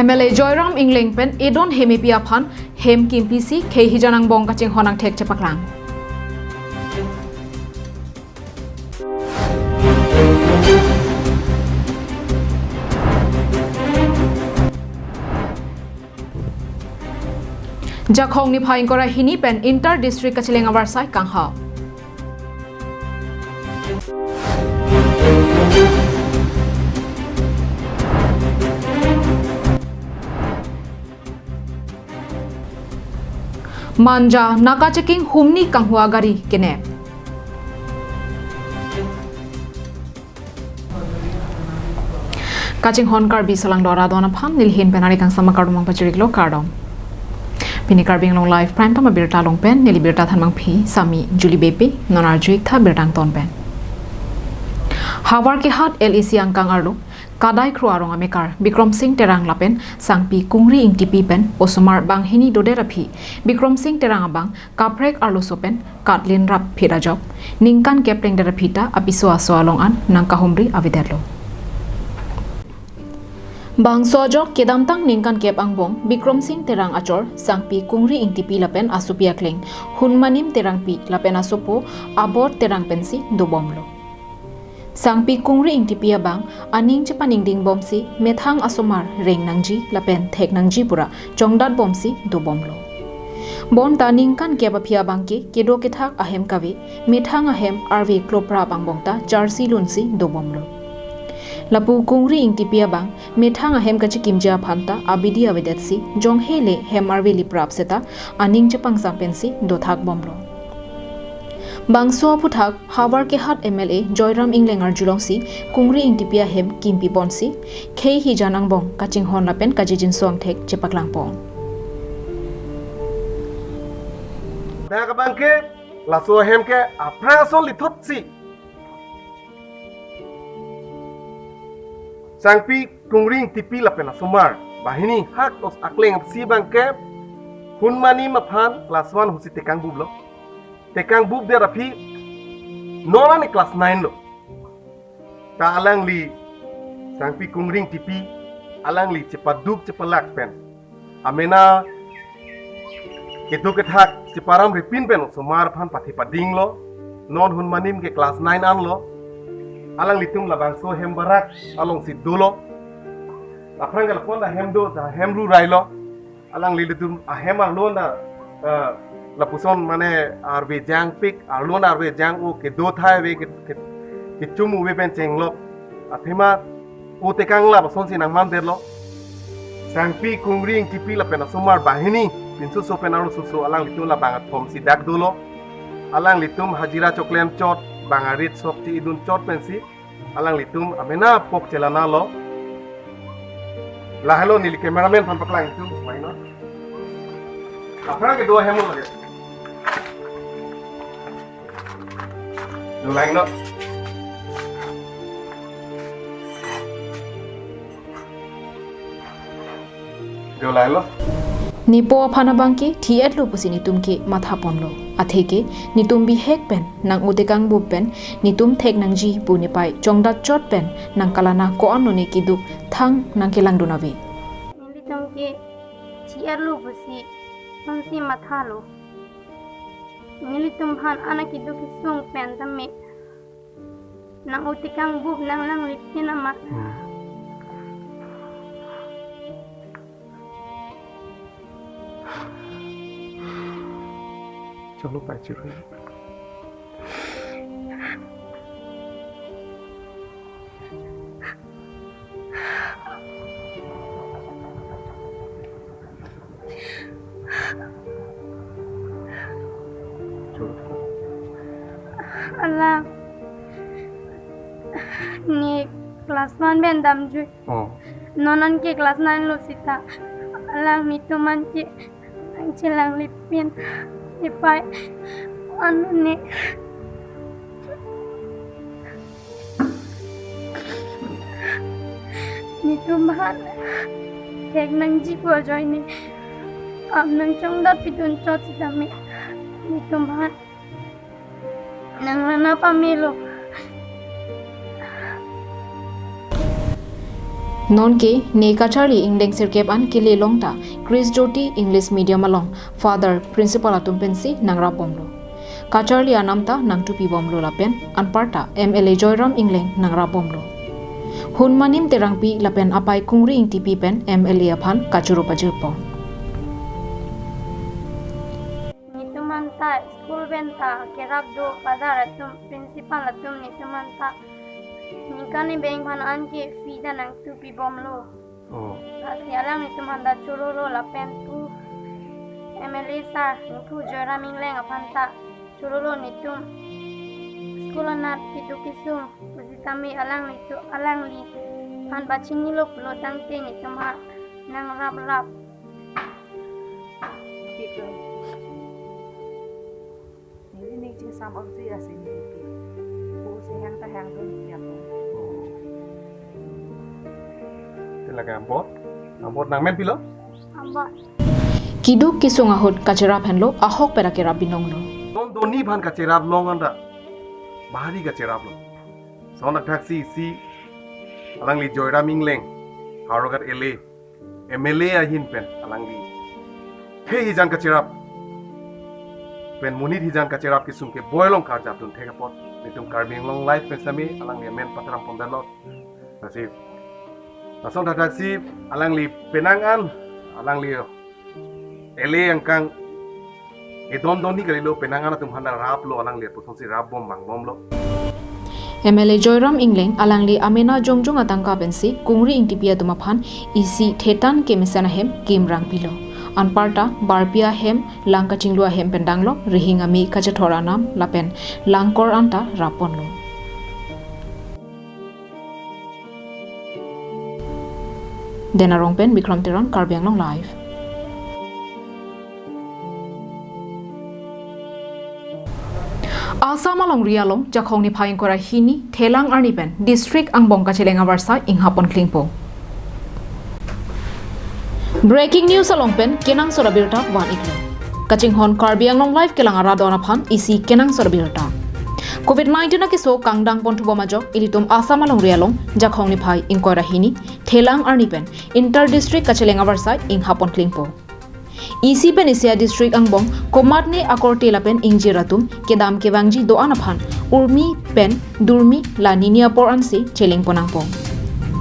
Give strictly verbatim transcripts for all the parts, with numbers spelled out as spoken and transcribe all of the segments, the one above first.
M L A Joyram Engleng pen Edon Hemepi aphan hem kimpi si khei hijan angbong kachinghon angthek chepaklang. Jakhong niphai ingkoi ra hini pen inter district kacheleng avarsai kangha. Manja naka checking humni kanghua gari kenep. Kachinghon Karbi Salangdo arat aphan neli hin pen ari kangsam akardom pachiriklo, kardom. Pini Karbi Anglong Live Prime Time abirta along pen neli birta thanmangpi Sami Julie Beypi, non arju-ik tha birta angton pen. Howraghat L A C angkang arlo kadai kro arong amekar Bikram Singh Terang lapen Sangpi Kungri Ingtipi pen osomar banghini dodet aphi Bikram Singh Terang abang kaprek arloso pen katlinrap phit ajok ningkan kep plengdet aphi ta apiso aso along an nangkahumri avedetlo. Bangso ajok kedamtang ningkan kep angbong Bikram Singh Terang achor Sangpi Kungri Ingtipi lapen asopi akleng Hunmanim Terangpi lapen asopo Abor Terang pensi dobomlo. Sangpi Kungri Ingtipi abang aning chepaningding bomsi methang asomar reng nangji lapen thek nangji pura chongdat bomsi dobomlo. Bonta ningkan kep aphi abangke kedo kethak ahem kave, methang ahem arve kloprap angbong ta charsi lunsi dobomlo. Lapu Kungri Ingtipi abang methang ahem kachekimji aphan ta abidi avedetsi jonghe le hem arve liprap seta aning chepangsam pensi dothak bomlo. Bangso aphuthak Howraghat M L A Joyram Engleng arjulongsi Kungri Ingtipi ahem kimpi ponsi khei hijan angbong kachinghon lapen kachijinso angthek chepaklangpon. Dak abangke laso ahem ke aphrang ason lithotsi Sangpi Kungri Ingtipi lapen asomar banghini haktos akleng si abangke Hunmanim aphan class one husi tekang buplo. Tekang bupdet aphi non ani class nine lo. Ta alangli Sangpi Kungri Ingtipi alangli chepaduk chepalak pen amena kedo kethak cheparamripin pen osomar aphan pathi padinglo. Non Hunmanim ke class nine anlo. Alanglitum labangso hem barak alongsi dolo. Aphrang ke lapu-an ahem do, ta hem ru railo. Alanglitum ahem arlo na, eh, lapuson mane arve jangpik, arlo na arve jang-o kedo thai ave ke, ke, kechum ave pen chenglok. Athema o tekang labasonsi nangmandetlo. Sangpi Kungri Ingtipi lapen asomar banghini pinso so pen arloso so alanglitum labang athomsi dak dolo. Alanglitum hajira choklem chot, bang arit sok chi idun chot pensi alanglitum amena pok chelanalo. Lahelo neli cameraman aphan paklang itum, why not? Aphrang kedo ahem lo lake. Do lain lo. Do lain lo. Nepo aphan abangke thi-etlo pusi netum ke mathaponlo. Atheke netum bihek pen nang-o tekang bup pen netum thek nangji pu nepei chongdat chot pen nangkelana ko-an lone keduk thang nangkelangdun ave. Nelitum ke thi-etlo pusi sonsi mathalo. Nelitum aphan ana keduk kesung pen tame nang-o tekang bup nanglanglipin amat. Hmm. Chalo, pai chiro. Alang, ne class one pen damjui. Oh. Non an ke class nine lo seta. Alang netum an ke nangchelanglipin. Nepei anu ne. Netum aphan thek nangji pu ajoine am nangchongdat pidun chot sitame netum aphan nanglana pamelo. Nonke ne kacharli ingdeng sirkep an kele longta Christ Jyoti English Medium along Father Principal atum pensi nangrap bomlo. Kacharli anam ta nangtupi bomlo lapen anparta M L A Joyram Engleng nangrap bomlo. Hunmanim Terangpi lapen apai Kungri Ingtipi pen M L A aphan kachoro pajirpo. Netum anta school pen ta kerap do, father atum, principal atum netum anta ningkan ni beng phan anke fee ta nangtupi bomlo. Oh. Lasi alang netum anta chorolo lapen pu M L A sir, pu Joyram Engleng aphan ta chorolo netum school anat keduk kesung pusitame alangli tu, alangliphan pachinilo pulo tangte netum ha nangrap rap. Neli ning chingsam aksi asi neli ke. Pu si hang ta hang dun ya pu. Te lake ambot, ambot nangmen pilo? Ambot. Keduk kesung ahut kacherap henlo, ahok pera kerap binonglo. Don doni phan kacherap long anta bahari kacherap lo. Lason athaksi isi alangli Joyram Engleng, Howraghat L A, M L A ahin pen alangli the hijan kacherap pen monit hijan kacherap kesung keboi along karjap dun thek apot netum Karbi Anglong Live pen sami alangli amen patram pondalot. Lasi lason athaksi alangli penang an alangli L A angkang edon doni kalilo, penang an atum hana raplo, alangli apusonsi rap bom bang bomlo. M L A Joyram Engleng alangli amena jongjong atangka pensi Kungri Ingtipi atum aphan isi thetan kemesen ahem kimrang pilo. Anparta barpi ahem, lang kachinglu ahem pen danglo, rihing ami kachethor anam lapen langkor anta rap ponlo. Dena Rongpen, Bikram Teron, Karbi Anglong Live. Assam alongri along Jakhong niphai ingkoi ra hini Thelang arni pen district angbong kacheleng avarsai inghap pon klingpo. Breaking news along pen kenangsot abirta van-iklo. Kachinghon Karbi Anglong Live kelang arat do-an aphan isi kenangsot abirta. Covid nineteen akeso kangdang ponthu bom ajok ilitum Assam alongri along Jakhong niphai ingkoi ra hini Thelang arni pen inter district kacheleng avarsai inghap pon klingpo. Isi pen isi a-district angbong komatne akorte lapen ingjir atum kedam kevangji do-an aphan urmi pen durmi la nini apor ansi cheleng pon nangpo.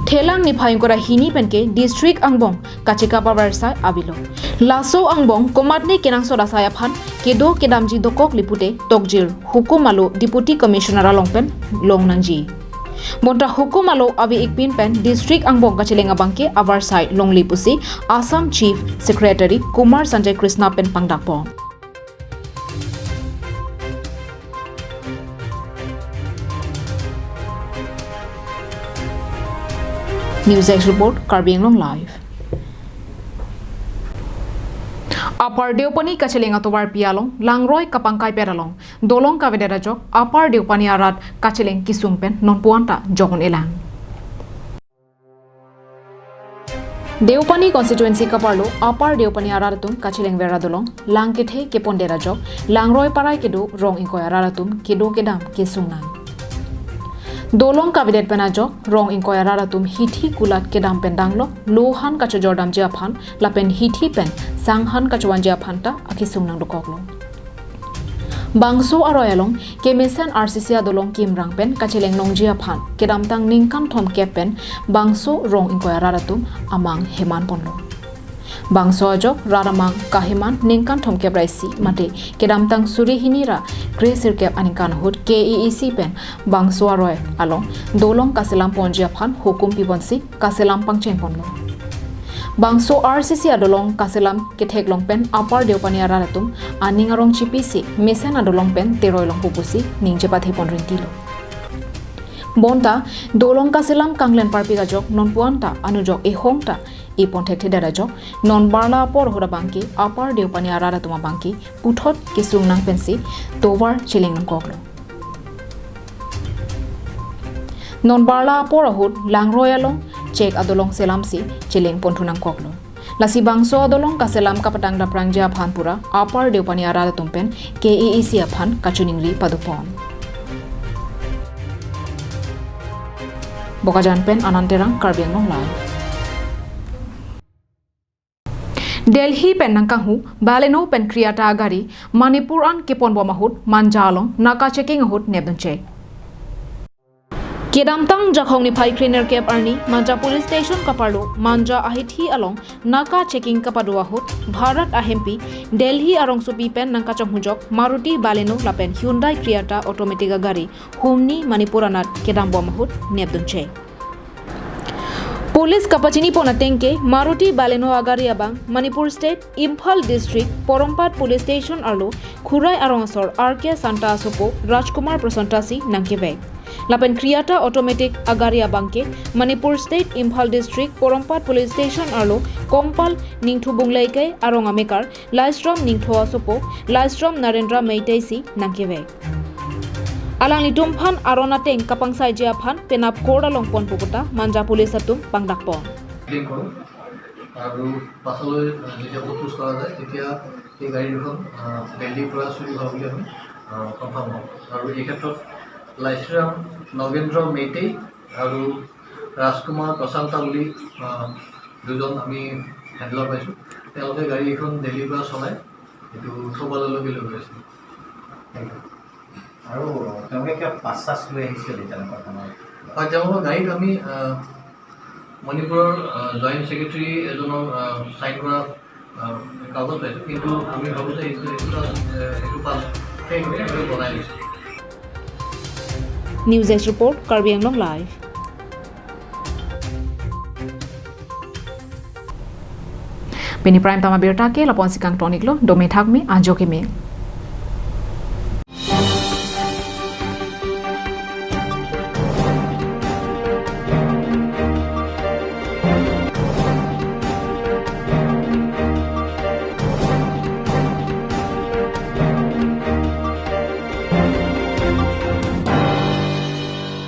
Thelang niphai ingkoi ra hini pen ke district angbong kachekap avarsai avelo. Laso angbong komatne kenangsot asai aphan kedo kedamji dokok lipute tokjir hukum alo Deputy Commissioner along pen long nangji. Bonta hukum alo ave-ik pin pen district angbong kacheleng abangke avarsai longle pusi Assam Chief Secretary Kumar Sanjay Krishna pen pangdakpo. News Desk Report, Karbi Anglong Live. Upper Deopani kacheleng atovarpi along langroi kapangkai pet along dolong kavedet ajok Upper Deopani arat kacheleng kesung pen nonpu anta jokon elang. Deopani constituency kaparlo Upper Deopani arat atum kacheleng vera dolong lang kethe kepondet ajok langroi parai kedo rong ingkoi arat atum kedo kedam kesung nang. Dolong kavedet pen ajok rong ingkoi arat atum hithi kulat kedam pen danglo, lo han kachojordamji aphan lapen hithi pen sang han kachowanji aphan ta akesung nang dokoklo. Bangso aroi along kemesen R C C adolong kimrang pen kacheleng nangji aphan kedamtang ningkan thomkep pen bangso rong ingkoi arat atum amang heman ponlo. Bangso ajok rat amang kaheman ningkan thomkep ra isi mate kedamtang suri hini ra kre sirkep aningkan ahut K A A C pen bangso aroi along dolong kaselam ponji aphan hukum piponsi kaselam pangcheng ponlo. Bangso R C C adolong kaselam ketheklong pen Upper Deopani arat atum aning arong chipisi mesen adolong pen teroi longpo pusi ningje pathe pon rinti lo. Bonta dolong kaselam kanglen parpik ajok nonpu anta anujok ehong ta epon thekthedet ajok non barla apor ahut abangke Upper Deopani arat atum abangke puthot kesung nang pensi tovar cheleng nangkoklo. Non barla apor ahut langroi along chek adolong selamsi cheleng ponthu nangkoklo. Lasi bangso adolong kaselam kapatang daprangji aphan pura Upper Deopani arat atum pen K A A C aphan kachiningri padopon. Bokajan pen Anand Terang, Karbi Anglong Live. Delhi pen nangkanghu Baleno pen Creta agari Manipur an keponbom ahut Manja along naka checking ahut nepdunche. Kedamtang Jakhong niphai krenerkep arni Manja Police Station kaparlo Manja ahithi along naka checking kapado ahut Bharat ahempi Delhi arongsopi pen nangkachonghujok Maruti Baleno lapen Hyundai Creta automatic agari humni Manipur anat kedambom ahut nepdunche. Police kapachinipon atengke Maruti Baleno agari abang Manipur State, Imphal District, Porompat Police Station arlo Khurai arong asor R K Santa asopo Rajkumar Prosanta si nangkevek. Lapen Creta automatic agari abangke Manipur State, Imphal District, Porompat Police Station arlo Kongpal Ningthu Bungleikai arong amekar Laisram Ningtho asopo Laisram Narendra Meitei si nangkevek. Alanglitum aphan aron ateng kapangsaiji aphan penap court along ponpo puta Manja Police atum pangdakpon. Claim কৰোঁ আৰু পাছলৈ আহ, যেতিয়া সোধ পোছ কৰা যায় তেতিয়া এই গাড়ী দুখন আহ, দেল্লীৰ পৰা চুৰি হোৱা বুলি আমি কনফাৰ্ম হওঁ। আৰু এই ক্ষেত্ৰত লাইশ্ৰীৰাম নগেন্দ্ৰ মেইতেই আৰু ৰাজকুমাৰ প্ৰশান্তা বুলি আহ, দুজন আমি হেণ্ডলাৰ পাইছোঁ। তেওঁলোকে গাড়ী এখন দেল্লীৰ পৰা চলাই এইটো থৌবাললৈকে লৈ গৈছে। Thank you. আৰু তেওঁলোকে কিবা পাছ চাছ লৈ আহিছিল নেকি তেনেকুৱা ধৰণৰ? হয়, তেওঁলোকৰ গাড়ীত আমি আহ, মণিপুৰৰ জইণ্ট ছেক্ৰেটাৰী এজনৰ চাইন কৰা আহ, কাগজ পাইছোঁ, কিন্তু আমি ভাবোঁ যে এইটো এইটো এটা, আহ, এইটো পাছ ফেক হয়, এইটো বনাই লৈছে। News Desk Report, Karbi Anglong Live. Pini prime time abirta ke lapu-an si kangton-iklo, dome thakme, ajo keme.